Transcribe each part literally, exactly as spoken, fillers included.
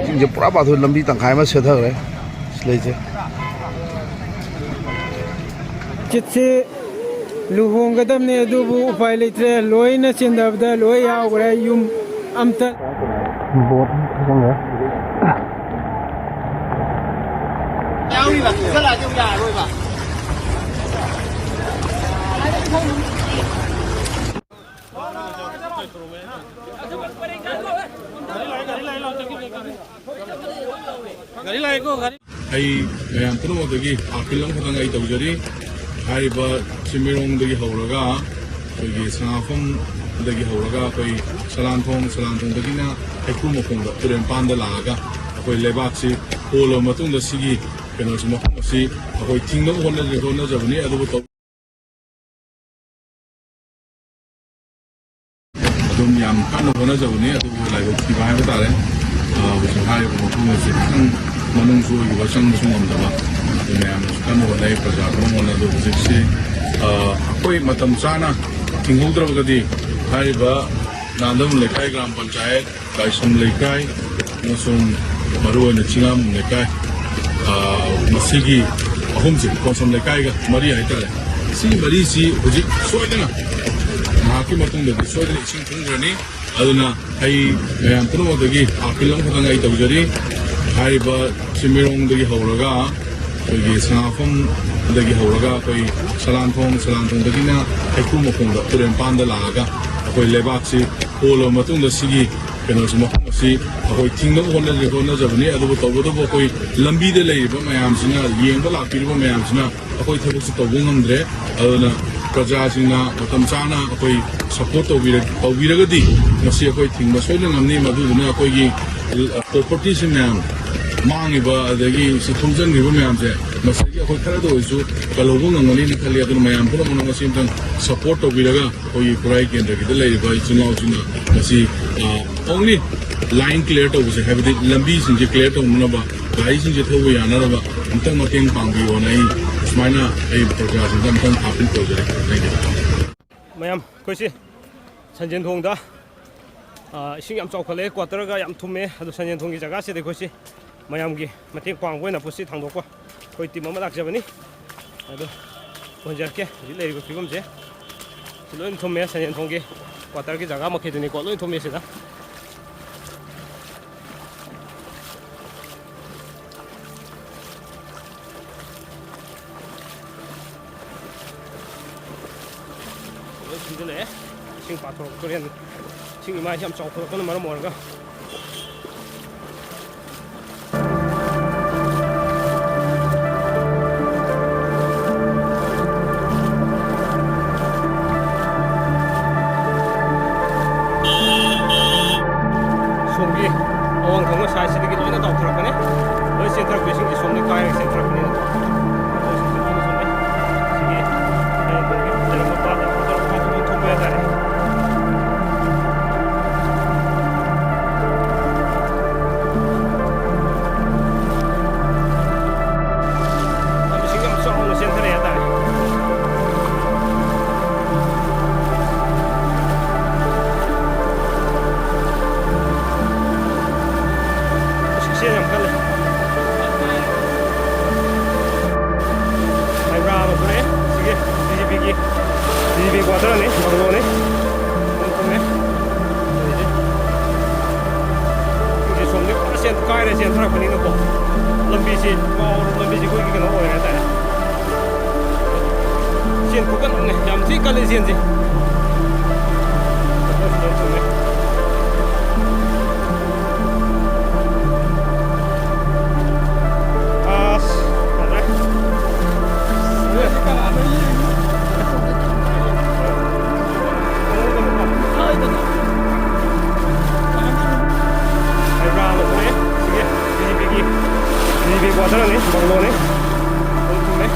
ꯆꯤꯡꯁꯦ ꯄꯨꯔꯥ ꯄꯥꯊꯣꯛ, ꯂꯝꯕꯤ ꯇꯪꯈꯥꯏ ꯑꯃ ꯁꯦꯠꯊꯈ꯭ꯔꯦ꯫ ꯁꯤ ꯂꯩꯁꯦ꯫ ꯆꯤꯠꯁꯤ ꯂꯨꯍꯣꯡꯒꯗꯕꯅꯦ, ꯑꯗꯨꯕꯨ ꯎꯄꯥꯏ ꯂꯩꯇ꯭ꯔꯦ꯫ ꯂꯣꯏꯅ ꯆꯦꯟꯗꯕꯗ ꯂꯣꯏ ꯌꯥꯎꯈ꯭ꯔꯦ꯫ ꯌꯨꯝ ꯑꯝꯇ ꯕꯣꯠ ꯑꯃ ꯊꯥꯖꯤꯟꯈ꯭ꯔꯦ꯫ ꯑꯩ ꯃꯌꯥꯝ ꯄꯨꯝꯅꯃꯛꯇꯒꯤ ꯑꯥꯄꯤꯜ ꯑꯃꯈꯛꯇꯪ ꯑꯩ ꯇꯧꯖꯔꯤ꯫ ꯍꯥꯏꯔꯤꯕ ꯆꯤꯡꯃꯩꯔꯣꯡꯗꯒꯤ ꯍꯧꯔꯒ, ꯑꯩꯈꯣꯏꯒꯤ ꯁꯉꯥꯐꯝꯗꯒꯤ ꯍꯧꯔꯒ, ꯑꯩꯈꯣꯏ ꯁꯂꯥꯟꯊꯣꯡ, ꯁꯂꯥꯟꯊꯣꯡꯗꯒꯤꯅ ꯍꯩꯀ꯭ꯔꯨ ꯃꯈꯣꯡꯗ, ꯇꯨꯔꯦꯜ ꯃꯄꯥꯟꯗ ꯂꯥꯛꯑꯒ, ꯑꯩꯈꯣꯏ ꯂꯩꯕꯥꯛꯁꯤ ꯍꯣꯜꯂꯕ ꯃꯇꯨꯡꯗ, ꯁꯤꯒꯤ ꯀꯩꯅꯣꯁꯤ, ꯃꯐꯝ ꯑꯁꯤ ꯑꯩꯈꯣꯏ ꯊꯤꯡꯅꯕ ꯍꯣꯠꯅꯖ-, ꯍꯣꯠꯅꯖꯕꯅꯤ꯫ ꯑꯗꯨꯕꯨ ꯇꯧ-, ꯑꯗꯨꯝ ꯌꯥꯝ ꯀꯟꯅ ꯍꯣꯠꯅꯖꯕꯅꯤ, ꯑꯗꯨꯕꯨ ꯂꯥꯏꯕꯛ ꯊꯤꯕ ꯍꯥꯏꯕ ꯇꯥꯔꯦ꯫ ꯑ, ꯍꯧꯖꯤꯛ ꯍꯥꯏꯔꯤꯕ ꯃꯐꯝ ꯑꯁꯤ ꯈꯤꯇꯪ ꯃꯅꯨꯡꯁꯨ ꯑꯣꯏꯈꯤꯕ, ꯆꯪꯕꯁꯨ ꯉꯝꯗꯕ, ꯑꯗꯨ ꯃꯌꯥꯝꯅꯁꯨ ꯀꯟꯅ ꯍꯣꯠꯅꯩ, ꯄ꯭ꯔꯖꯥ ꯄꯨꯝꯅꯃꯛꯅ꯫ ꯑꯗꯨ ꯍꯧꯖꯤꯛꯁꯤ, ꯑ, ꯑꯩꯈꯣꯏ ꯃꯇꯝ ꯆꯥꯅ ꯊꯤꯡꯍꯧꯗ꯭ꯔꯕꯒꯗꯤ ꯍꯥꯏꯔꯤꯕ ꯅꯥꯟꯗꯝ ꯂꯩꯀꯥꯏ ꯒ꯭ꯔꯥꯝ ꯄꯟꯆꯥꯌꯠ, ꯂꯥꯏꯁ꯭ꯔꯝ ꯂꯩꯀꯥꯏ ꯑꯃꯁꯨꯡ ꯃꯔꯨꯑꯣꯏꯅ ꯆꯤꯡꯉꯥꯝꯕꯝ ꯂꯩꯀꯥꯏ, ꯑ, ꯃꯁꯤꯒꯤ ꯑꯍꯨꯝꯁꯤ, ꯀꯣꯟꯁꯝ ꯂꯩꯀꯥꯏꯒ ꯃꯔꯤ ꯍꯥꯏꯇꯥꯔꯦ, ꯁꯤꯒꯤ ꯃꯔꯤꯁꯤ ꯍꯧꯖꯤꯛ ꯁꯣꯏꯗꯅ ꯉꯥꯏꯍꯥꯛꯀꯤ ꯃꯇꯨꯡꯗꯗꯤ ꯁꯣꯏꯗꯅ ꯏꯁꯤꯡ ꯊꯨꯝꯈ꯭ꯔꯅꯤ꯫ ꯑꯗꯨꯅ ꯑꯩ ꯃꯌꯥꯝ ꯄꯨꯝꯅꯃꯛꯇꯒꯤ ꯑꯥꯄꯤꯜ ꯑꯃꯈꯛꯇꯪ ꯑꯩ ꯇꯧꯖꯔꯤ꯫ ꯍꯥꯏꯔꯤꯕ ꯆꯤꯡꯃꯩꯔꯣꯡꯗꯒꯤ ꯍꯧꯔꯒ, ꯑꯩꯈꯣꯏꯒꯤ ꯁꯉꯥꯐꯝꯗꯒꯤ ꯍꯧꯔꯒ, ꯑꯩꯈꯣꯏ ꯁꯂꯥꯟꯊꯣꯡ, ꯁꯂꯥꯟꯊꯣꯡꯗꯒꯤꯅ ꯍꯩꯀ꯭ꯔꯨ ꯃꯈꯣꯡꯗ, ꯇꯨꯔꯦꯜ ꯃꯄꯥꯟꯗ ꯂꯥꯛꯑꯒ, ꯑꯩꯈꯣꯏ ꯂꯩꯕꯥꯛꯁꯤ ꯍꯣꯜꯂꯕ ꯃꯇꯨꯡꯗ, ꯁꯤꯒꯤ ꯀꯩꯅꯣꯁꯤ, ꯃꯐꯝ ꯑꯁꯤ ꯑꯩꯈꯣꯏ ꯊꯤꯡꯅꯕ ꯍꯣꯠꯅꯖ-, ꯍꯣꯠꯅꯖꯕꯅꯤ꯫ ꯑꯗꯨꯕꯨ ꯇꯧꯕꯇꯕꯨ, ꯑꯩꯈꯣꯏ ꯂꯝꯕꯤꯗ ꯂꯩꯔꯤꯕ ꯃꯌꯥꯝꯁꯤꯅ, ꯌꯦꯡꯕ ꯂꯥꯛꯄꯤꯔꯤꯕ ꯃꯌꯥꯝꯁꯤꯅ, ꯑꯩꯈꯣꯏ ꯊꯕꯛꯁꯤ ꯇꯧꯕ ꯉꯝꯗ꯭ꯔꯦ꯫ ꯑꯗꯨꯅ ꯄ꯭ꯔꯖꯥꯁꯤꯡꯅ ꯃꯇꯝ ꯆꯥꯅ ꯑꯩꯈꯣꯏ ꯁꯞꯄꯣꯔꯠ ꯇꯧꯕꯤꯔ-, ꯇꯧꯕꯤꯔꯒꯗꯤ ꯃꯁꯤ ꯑꯩꯈꯣꯏ ꯊꯤꯡꯕ ꯁꯣꯏꯗꯅ ꯉꯝꯅꯤ꯫ ꯃꯗꯨꯗꯨꯅ ꯑꯩꯈꯣꯏꯒꯤ, ꯑ, ꯄ꯭ꯔꯣꯄꯔꯇꯤꯁꯤꯡ ꯃꯌꯥꯝ ꯃꯥꯡꯉꯤꯕ, ꯑꯗꯒꯤ ꯁꯤ ꯊꯨꯝꯖꯤꯟꯈ꯭ꯔꯤꯕ ꯃꯌꯥꯝꯁꯦ, ꯃꯁꯤꯗꯒꯤ ꯑꯩꯈꯣꯏ ꯈꯔꯗ ꯑꯣꯏꯔꯁꯨ ꯀꯜꯍꯧꯕ ꯉꯝꯒꯅꯤꯅ ꯈꯜꯂꯤ꯫ ꯑꯗꯨꯅ ꯃꯌꯥꯝ ꯄꯨꯝꯅꯃꯛꯅ ꯃꯁꯤ ꯑꯝꯇꯪ ꯁꯞꯄꯣꯔꯠ ꯇꯧꯕꯤꯔꯒ, ꯑꯩꯈꯣꯏꯒꯤ ꯈꯨꯔꯥꯏ ꯀꯦꯟꯗ꯭ꯔꯒꯤꯗ ꯂꯩꯔꯤꯕ ꯏꯆꯤꯜ ꯏꯅꯥꯎꯁꯤꯡꯅ ꯃꯁꯤ, ꯑ, only line clear ꯇꯧꯕꯁꯦ, ꯍꯥꯏꯕꯗꯤ ꯂꯝꯕꯤꯁꯤꯡꯁꯦ ꯀ꯭ꯂꯤꯌꯥꯔ ꯇꯧꯅꯅꯕ, ꯒꯥꯔꯤꯁꯤꯡꯁꯦ ꯊꯧꯕ ꯌꯥꯅꯅꯕ ꯑꯝꯇꯪ ꯃꯇꯦꯡ ꯄꯥꯡꯕꯤꯌꯣꯅ ꯑꯩ ꯁꯨꯃꯥꯏꯅ ꯑꯩ ꯄ꯭ꯔꯖꯥꯁꯤꯡꯗ ꯑꯝꯇꯪ ꯑꯥꯄꯤꯜ ꯇꯧꯖꯔꯤ꯫ Thank you꯫ ꯃꯌꯥꯝ ꯑꯩꯈꯣꯏꯁꯤ ꯁꯟꯖꯦꯟ ꯊꯣꯡꯗ, ꯑ, ꯏꯁꯤꯡ ꯌꯥꯝ ꯆꯥꯎꯈꯠꯂꯛꯑꯦ, ꯀ꯭ꯋꯥꯇꯔꯒ ꯌꯥꯝ ꯊꯨꯝꯃꯦ꯫ ꯑꯗꯣ ꯁꯟꯖꯦꯟ ꯊꯣꯡꯒꯤ ꯖꯒꯥꯁꯤꯗ ꯑꯩꯈꯣꯏꯁꯤ ꯃꯌꯥꯝꯒꯤ ꯃꯇꯦꯡ ꯄꯥꯡꯕ ꯑꯣꯏꯅ ꯄꯣꯠꯁꯤ ꯊꯥꯡꯗꯣꯛꯄ ꯑꯩꯈꯣꯏ ꯇꯤꯝ ꯑꯃ ꯂꯥꯛꯆꯕꯅꯤ꯫ ꯑꯗꯣ ꯎꯍꯟꯖꯔꯛꯀꯦ ꯍꯧꯖꯤꯛ ꯂꯩꯔꯤꯕ ꯐꯤꯕꯝꯁꯦ꯫ ꯁꯤ ꯂꯣꯏ ꯊꯨꯝꯃꯦ, ꯁꯟꯖꯦꯟ ꯊꯣꯡꯒꯤ ꯀ꯭ꯋꯥꯇꯔꯒꯤ ꯖꯒꯥ ꯃꯈꯩꯗꯨꯅꯤꯀꯣ, ꯂꯣꯏ ꯊꯨꯝꯃꯦ ꯁꯤꯗ꯫ ꯂꯣꯏ ꯊꯨꯝꯖꯤꯜꯂꯛꯑꯦ꯫ ꯏꯁꯤꯡ ꯄꯥꯊꯣꯔꯛꯄ ꯇꯨꯔꯦꯟ, ꯏꯁꯤꯡ ꯏꯃꯥꯏꯁꯤ ꯌꯥꯝ ꯆꯥꯎꯊꯣꯔꯛꯄꯅ ꯃꯔꯝ ꯑꯣꯏꯔꯒ꯫ ꯁꯣꯝꯒꯤ ꯑꯋꯥꯡ ꯊꯪꯕ ꯁꯥꯏꯠꯁꯤꯗꯒꯤ ꯂꯣꯏꯅ ꯇꯥꯎꯊꯔꯛꯀꯅꯤ꯫ ꯂꯣꯏ ꯆꯦꯟꯊꯔꯛꯄ ꯏꯁꯤꯡꯁꯦ ꯁꯣꯝꯗꯒꯤ ꯀꯥꯏꯔꯒ ꯆꯦꯟꯊꯔꯛꯄꯅꯤꯅ꯫ ꯁꯤꯒꯤ ꯂꯩꯔꯝꯕ ꯄꯥꯠ ꯊꯣꯛꯄ ꯍꯥꯏꯇꯥꯔꯦ꯫ ꯂꯝꯕꯤꯁꯤꯡ ꯌꯥꯝ ꯆꯥꯎꯅ ꯆꯦꯟꯊꯔꯛꯑꯦ ꯍꯥꯏꯇꯥꯔꯦ꯫ ꯁꯤꯛꯁꯦꯟ ꯌꯥꯝ ꯀꯜꯂꯦ꯫ ꯍꯩꯕ꯭ꯔꯥ ꯑꯃ ꯊꯣꯛꯂꯛꯑꯦ꯫ ꯁꯤꯒꯤ ꯕꯤ ꯖꯦ ꯄꯤꯒꯤ, ꯕꯤ ꯖꯦ ꯄꯤ ꯀ꯭ꯋꯥꯇꯔꯅꯤ, ꯕꯪꯒ꯭ꯂꯣꯅꯤ꯫ ꯑꯗꯨꯝ ꯊꯣꯛꯂꯛꯑꯦ꯫ ꯁꯤꯁꯦ ꯁꯣꯝꯗꯒꯤ ꯄꯨꯔꯥ ꯆꯦꯟ-, ꯀꯥꯏꯔ ꯆꯦꯟꯊꯔꯛꯄꯅꯤꯅꯀꯣ꯫ ꯂꯝꯕꯤꯁꯤ, ꯂꯝꯕꯤꯁꯤ ꯑꯩꯈꯣꯏꯒꯤ ꯀꯩꯅꯣ ꯑꯣꯏꯔꯦ ꯍꯥꯏꯇꯥꯔꯦ꯫ ꯆꯦꯟ ꯈꯨꯀꯟ ꯑꯃꯅꯦ, ꯌꯥꯝ ꯊꯤ ꯀꯜꯂꯤ ꯆꯦꯟꯁꯦ꯫ ꯑꯁ, ꯌꯥꯗ꯭ꯔꯦ꯫ ꯍꯩꯕ꯭ꯔꯥ ꯑꯃ ꯊꯣꯛꯂꯛꯑꯦ꯫ ꯁꯤꯒꯤ ꯕꯤ ꯖꯦ ꯄꯤꯒꯤ, ꯕꯤ ꯖꯦ ꯄꯤ ꯀ꯭ꯋꯥꯇꯔꯅꯤ, ꯕꯪꯒ꯭ꯂꯣꯅꯤ꯫ ꯑꯗꯨꯝ ꯊꯨꯝꯃꯦ꯫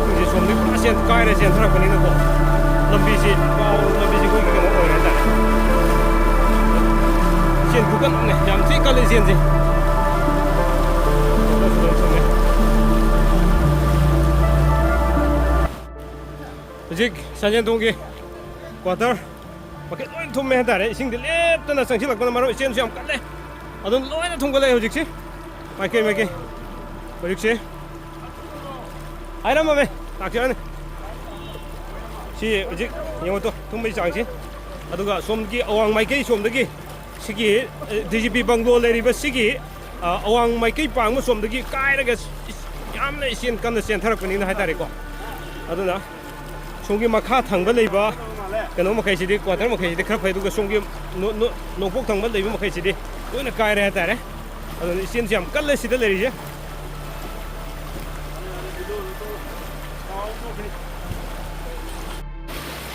ꯁꯤꯁꯦ ꯁꯣꯝꯗꯒꯤ ꯄꯨꯔꯥ ꯆꯦꯟ-, ꯀꯥꯏꯔ ꯆꯦꯟꯊꯔꯛꯄꯅꯤꯅꯀꯣ꯫ ꯂꯝꯕꯤꯁꯤ, ꯂꯝꯕꯤꯁꯤ ꯑꯩꯈꯣꯏꯒꯤ ꯀꯩꯅꯣ ꯑꯣꯏꯔꯦ ꯍꯥꯏꯇꯥꯔꯦ꯫ ꯆꯦꯟ ꯈꯨꯀꯟ ꯑꯃꯅꯦ, ꯌꯥꯝ ꯊꯤ ꯀꯜꯂꯤ ꯆꯦꯟꯁꯦ꯫ ꯍꯧꯖꯤꯛ ꯍꯧꯖꯤꯛ ꯁꯟꯖꯦꯟꯊꯣꯡꯒꯤ ꯀ꯭ꯋꯥꯇꯔ ꯃꯈꯩ ꯂꯣꯏ ꯊꯨꯝꯃꯦ ꯍꯥꯏꯇꯥꯔꯦ꯫ ꯏꯁꯤꯡꯗꯤ ꯂꯦꯞꯇꯅ ꯆꯪꯁꯤꯜꯂꯛꯄꯅ ꯃꯔꯝ, ꯏꯆꯦꯜꯁꯨ ꯌꯥꯝ ꯀꯜꯂꯦ꯫ ꯑꯗꯨꯅ ꯂꯣꯏꯅ ꯊꯨꯝꯒꯠꯂꯛꯑꯦ ꯍꯧꯖꯤꯛꯁꯤ꯫ ꯃꯥꯏꯀꯩ ꯃꯥꯏꯀꯩ꯫ ꯍꯧꯖꯤꯛꯁꯤ ꯍꯥꯏꯔꯝꯃꯃꯦ꯫ ꯂꯥꯛꯆꯔꯅꯤ꯫ ꯁꯤ ꯍꯧꯖꯤꯛ ꯌꯦꯡꯉꯣ ꯇꯣ, ꯊꯨꯝꯕꯒꯤ ꯆꯥꯡꯁꯤ꯫ ꯑꯗꯨꯒ ꯁꯣꯝꯒꯤ ꯑꯋꯥꯡ ꯃꯥꯏꯀꯩ ꯁꯣꯝꯗꯒꯤ ꯁꯤꯒꯤ, ꯑ, ꯗꯤ ꯖꯤ ꯄꯤ ꯕꯪꯒ꯭ꯂꯣ ꯂꯩꯔꯤꯕ ꯁꯤꯒꯤ, ꯑ, ꯑꯋꯥꯡ ꯃꯥꯏꯀꯩ ꯄꯥꯡꯕ ꯁꯣꯝꯗꯒꯤ ꯀꯥꯏꯔꯒ ꯏꯁ-, ꯌꯥꯝꯅ ꯏꯆꯦꯜ ꯀꯟꯅ ꯆꯦꯟꯊꯔꯛꯄꯅꯤꯅ ꯍꯥꯏꯇꯥꯔꯦꯀꯣ꯫ ꯑꯗꯨꯅ ꯁꯣꯝꯒꯤ ꯃꯈꯥ ꯊꯪꯕ ꯂꯩꯕ ꯀꯩꯅꯣ ꯃꯈꯩꯁꯤꯗꯤ, ꯀ꯭ꯋꯥꯇꯔ ꯃꯈꯩꯁꯤꯗꯤ ꯈꯔ ꯐꯩ, ꯑꯗꯨꯒ ꯁꯣꯝꯒꯤ ꯅꯣ-, ꯅꯣ-, ꯅꯣꯡꯄꯣꯛ ꯊꯪꯕ ꯂꯩꯕ ꯃꯈꯩꯁꯤꯗꯤ ꯂꯣꯏꯅ ꯀꯥꯏꯔꯦ ꯍꯥꯏꯇꯥꯔꯦ꯫ ꯑꯗꯨꯅ ꯏꯆꯦꯜꯁꯦ ꯌꯥꯝ ꯀꯜꯂꯦ ꯁꯤꯗ ꯂꯩꯔꯤꯁꯦ꯫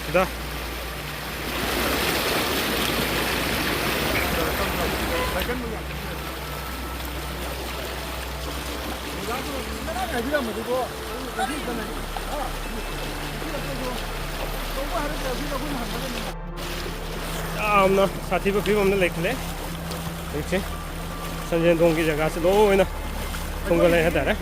ꯁꯤꯗ꯫ ꯌꯥꯝꯅ ꯁꯥꯊꯤꯕ ꯐꯤꯕꯝꯗ ꯂꯩꯈꯠꯂꯦ ꯍꯧꯖꯤꯛꯁꯦ꯫ ꯁꯟꯖꯦꯟꯊꯣꯡꯒꯤ ꯖꯒꯥꯁꯤ ꯂꯣꯏꯅ ꯊꯨꯝꯒꯠꯂꯦ ꯍꯥꯏꯇꯥꯔꯦ꯫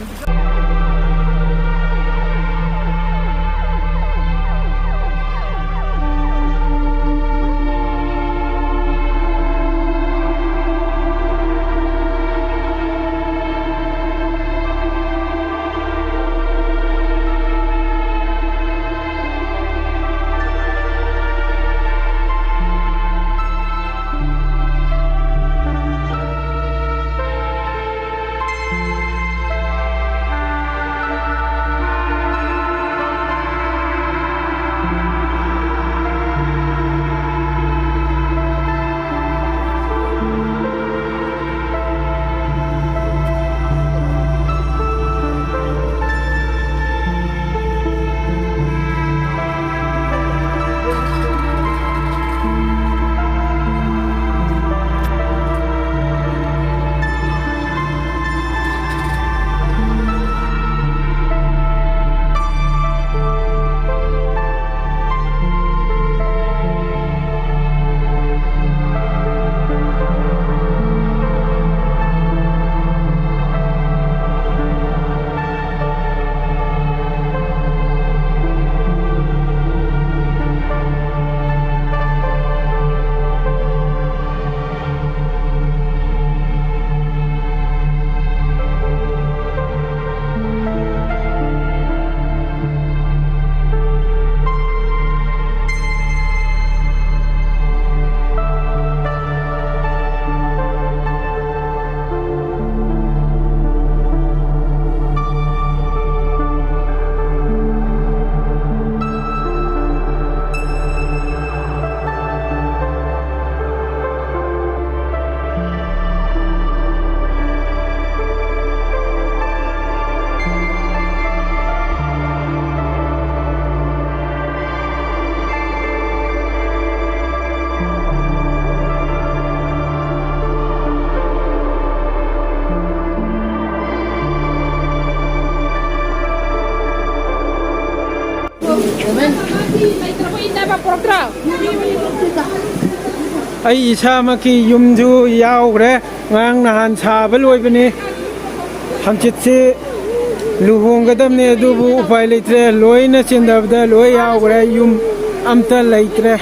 ꯑꯩ ꯏꯁꯥꯃꯛꯀꯤ ꯌꯨꯝꯁꯨ ꯌꯥꯎꯈ꯭ꯔꯦ꯫ ꯉꯔꯥꯡ ꯅꯍꯥꯟ ꯁꯥꯕ ꯂꯣꯏꯕꯅꯤ꯫ ꯍꯪꯆꯤꯠꯁꯤ ꯂꯨꯍꯣꯡꯒꯗꯕꯅꯤ, ꯑꯗꯨꯕꯨ ꯎꯄꯥꯏ ꯂꯩꯇ꯭ꯔꯦ꯫ ꯂꯣꯏꯅ ꯆꯤꯟꯗꯕꯗ ꯂꯣꯏ ꯌꯥꯎꯈ꯭ꯔꯦ꯫ ꯌꯨꯝ ꯑꯝꯇ ꯂꯩꯇ꯭ꯔꯦ꯫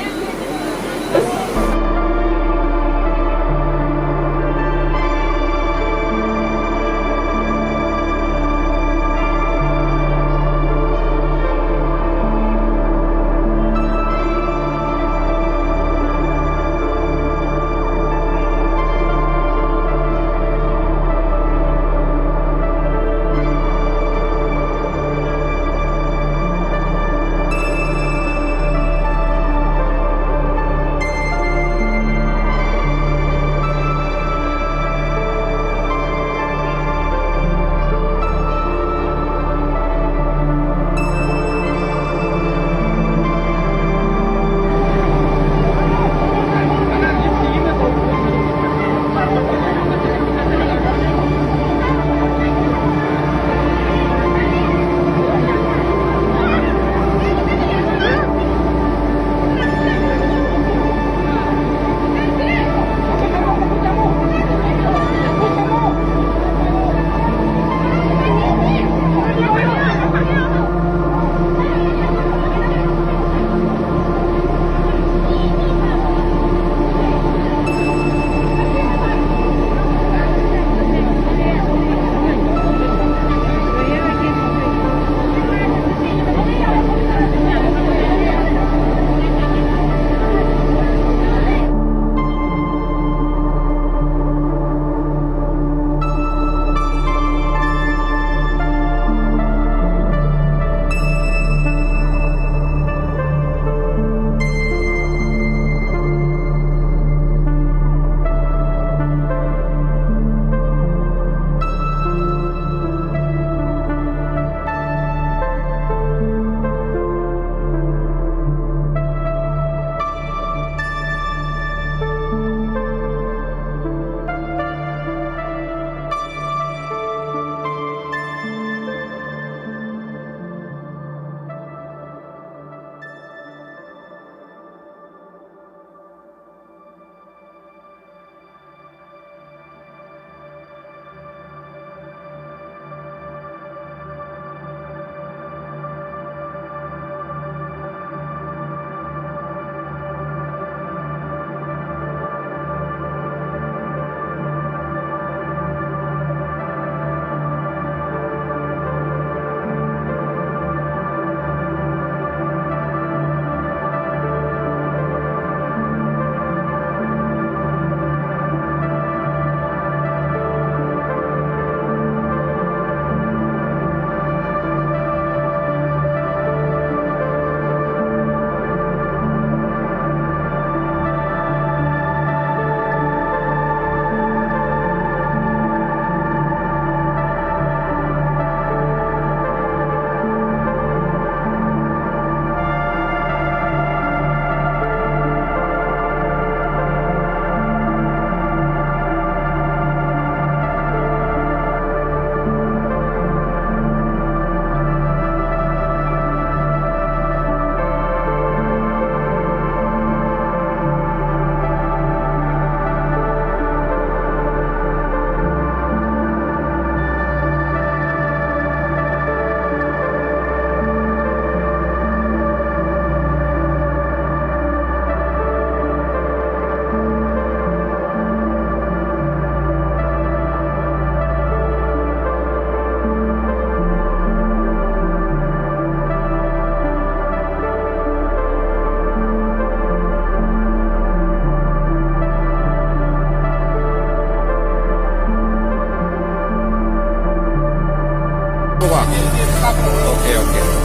Okay, okay.